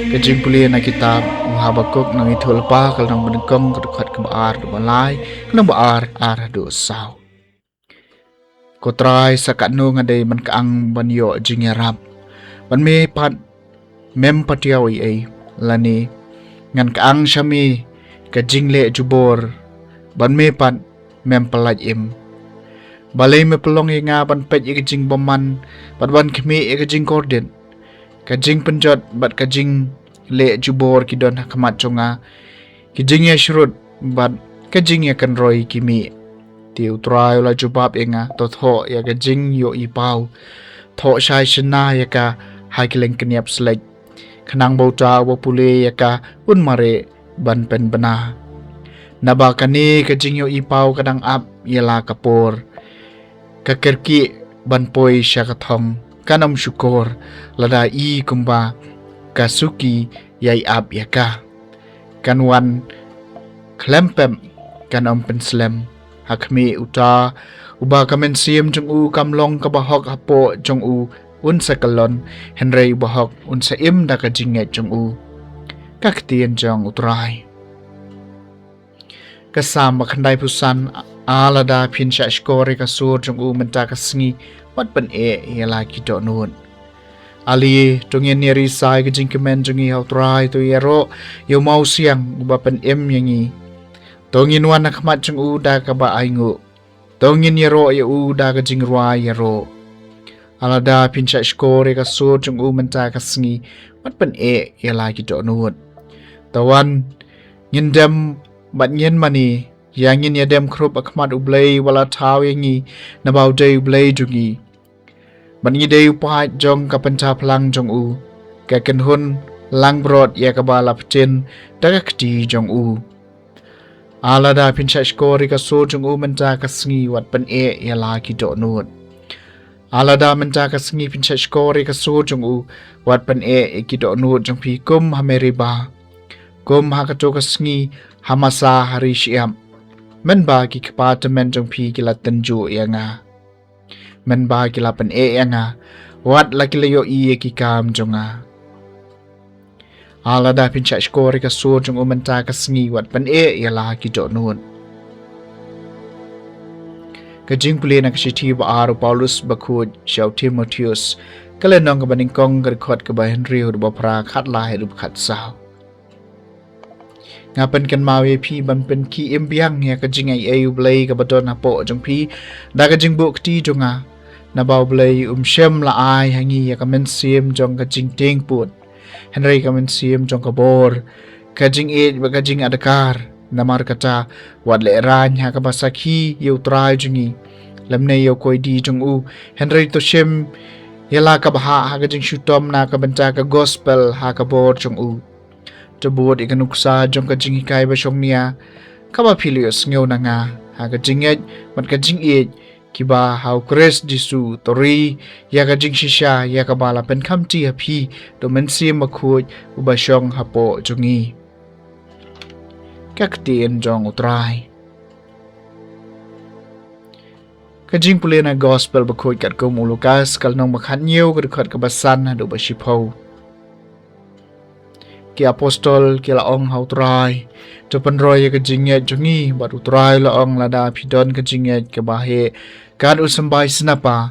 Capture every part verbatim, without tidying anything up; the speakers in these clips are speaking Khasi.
Ka jingpule na kitab u Habakuk, nang ithuh lepa ka lynnong banyngkong, ka dkhot kaba ar haduh ba lai, ka lynnong ba ar, ar haduh saw. Ko Trai, sa katno nga dei ban ka-ang ban ïoh jingïarap, ban me pat mem patiaw ei ei, lane ngan ka-ang sha me ka jingleh jubor, ban me pat mem pyllait im. Balei me pynlong ïa nga ban peit ïa ka jingbymman, bad ban khmih ïa ka jingkordit? Ka jingpynjot bad ka jingleh jubor ki don ha khmat jong nga, ki jingïashrut bad ka jingïakynroi ki mih. Te u Trai u la jubab ïa nga, to thoh ïa ka jingïohi paw, thoh shai shynna ïa ka ha ki lyngkniap shlek, khnang ba uta uba pule ïa ka un mareh ban pynbna. Naba kane ka jingïohi paw ka dang ap ïa la ka por, ka kyrkieh ban poi sha ka thong, kan ym shukor lada i kumba ka suki ïai ap ïa ka. Kan wan khlem pep, kan ym pynslem. Ha khmih uta uba ka mynsiem jong u kam long kaba hok hapoh jong u, un sa kyllon, hynrei uba hok un sa im da ka jingngeit jong u. Ka ktien jong u Trai. Ka Salm ba khyndai phew san. A lada phin shah shkor ïa ka sur jong u mynta ka sngi, wat pyneh ïa la ki dohnud. Ale, to ngin ïa risa ïa ka jingkmen jong ngi ha u Trai, to ïaroh ïa u mawsiang uba pynim ïa ngi. To ngin wan ha khmat jong u da kaba ainguh. To ngin ïaroh ïa u da ka jingrwai ïaroh. A lada phin shah shkor ïa ka sur jong u mynta ka sngi, wat pyneh ïa la ki dohnud. To wan, ngin dem bad ngin mane, ïa ngin ïa dem khrup ha khmat u Blei uba la thaw ïa ngi, naba u dei u Blei jong ngi. Bad ngi dei u paid jong ka pynthaplang jong u, ka kynhun langbrot ïa kaba la pyntin da ka kti jong u. A lada phin shah shkor ïa ka sur jong u mynta ka sngi, wat pyneh ïa la ki dohnud. A lada mynta ka sngi phin shah shkor ïa ka sur jong u, wat pyneh ïa ki dohnud jong phi kum ha Meriba, kum ha kato ka sngi ha Masa ha ri shyiap. Mynba ki kpa tymmen jong phi ki la tynjuh ïa nga, mynba ki la pyneh ïa nga, wat la ki la ïohi ïa ki kam jong nga. A lada phin shah shkor ïa ka sur jong u mynta ka sngi, wat pyneh ïa la ki dohnud. Ka jingpule na ka shithi ba ar u Paulus bakhuid sha u Timotheus, ka lynnong kaba nyngkong, ka dkhot kaba hynriew haduh ba phra, khatlai haduh ba khatsaw. Nga pynkynmaw ïa phi ban pynkhie im biang ïa ka jingaiei u Blei kaba don hapoh jong phi da ka jingbuh kti jong nga. Naba u Blei um shym la ai ha ngi ïa ka mynsiem jong ka jingtieng put, hynrei ka mynsiem jong ka bor, ka jingïeit bad ka jingadkar. Namar kata, wat lehraiñ ha kaba sakhi ïa u Trai jong ngi, lymne ïa u koidi jong u, hynrei to shim ïa la ka bhah ha ka jingshitom na ka bynta ka gospel ha ka bor jong u. To bud ïa ka nuksa jong ka jinghikai ba shongnia, kaba phi la ïohsngew na nga, ha ka jingngeit bad ka jingïeit kiba ha u Khrist Jisu. To ri ïa ka jingshisha ïa kaba la pynkhamti ha phi da u Mynsiem Bakhuid uba shong hapoh jong ngi. Ka ktien jong u Trai. Ka jingpule na gospel bakhuid katkum u Lukas, ka lynnong ba khathynñiew, ka dkhot kaba san haduh ba shiphew. Ki apostol ki la ong ha u Trai, to pynroi ïa ka jingngeit jong ngi, bad u Trai u la ong, lada phi don ka jingngeit kaba heh kat u symbai snapa,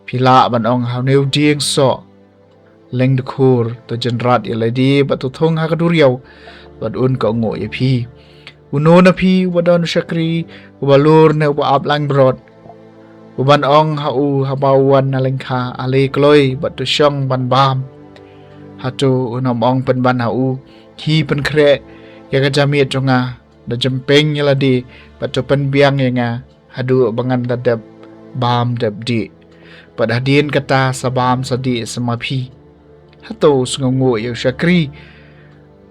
phi lah ban ong ha une u dieng soh, lyngdkhur, to jynrat ïa lade bad to thung ha ka duriaw, bad un kohnguh ïa phi. Uno na phi uba don u shakri uba lur ne uba ap langbrot, u ban ong ha u haba u wan na lyngkha, ale kloi bad to shong ban bam? Hato un ym ong pynban ha u, khie pynkhreh ïa ka jamiat jong nga, da jympeng ïa lade bad to pynbiang ïa nga haduh ba ngan da dep bam dep dih, bad hadien kata sa bam sa dih sa ma phi? Hato u sngewnguh ïa u shakri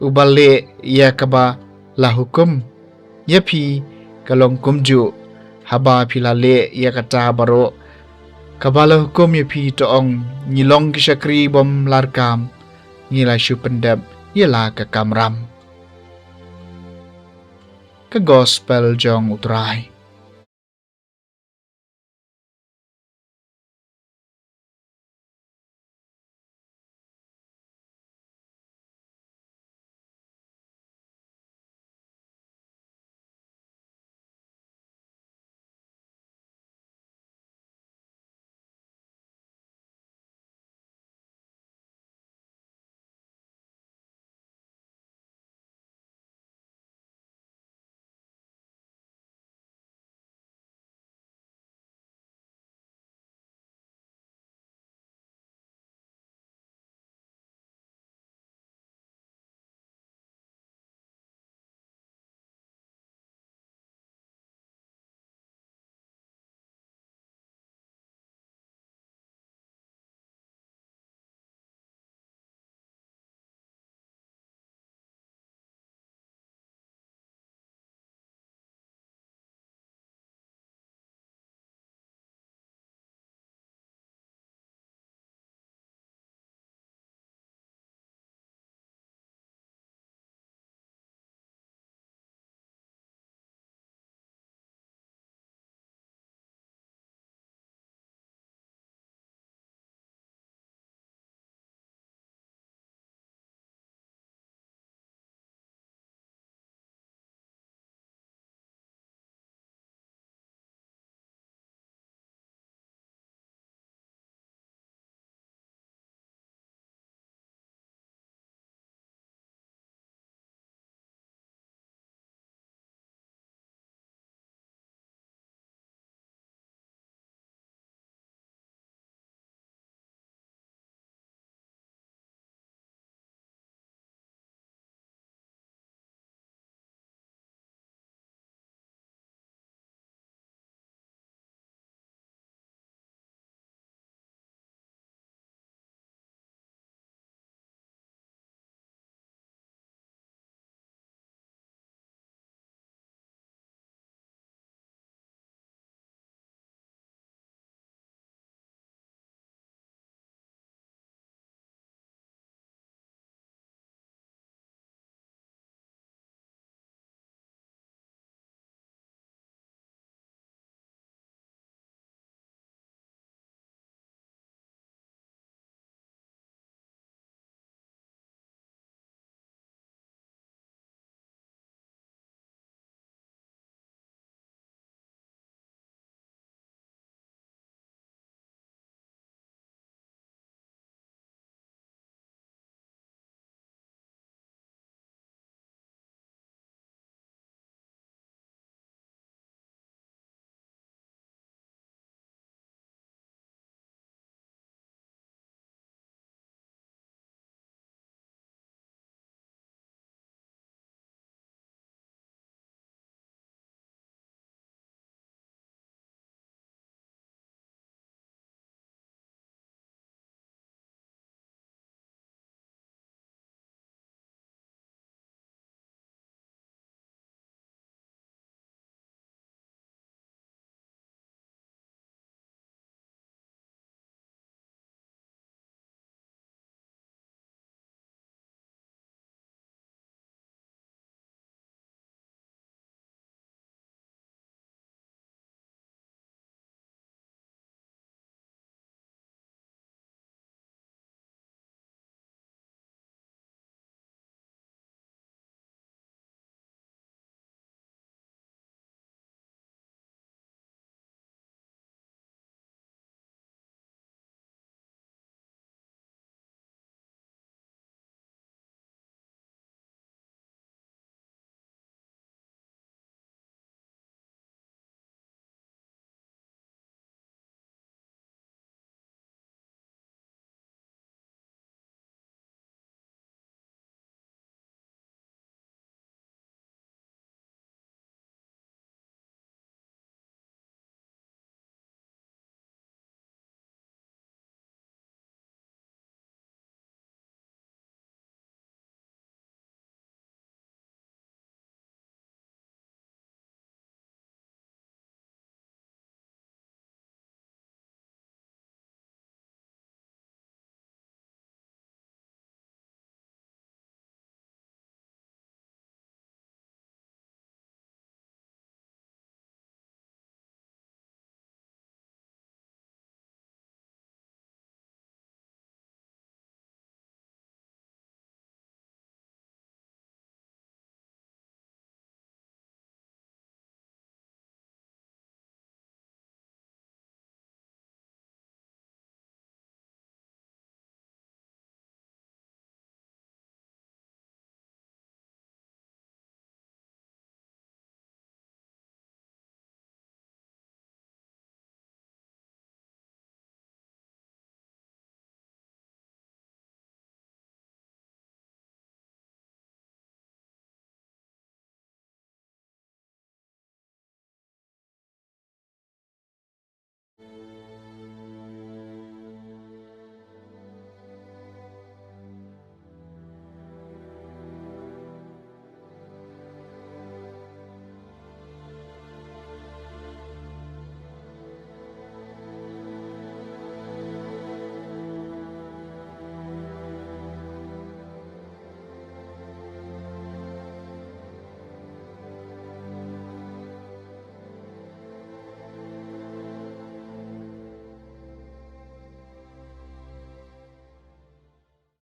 uba leh ïa kaba la hukum? Ïa phi ka long kumjuh, haba phi la leh ïa kata baroh kaba la hukum ïa phi, to ong, ngi long ki shakri bym larkam, ngi la shu pyndep ïa la ka kamram. Ka gospel jong u Trai.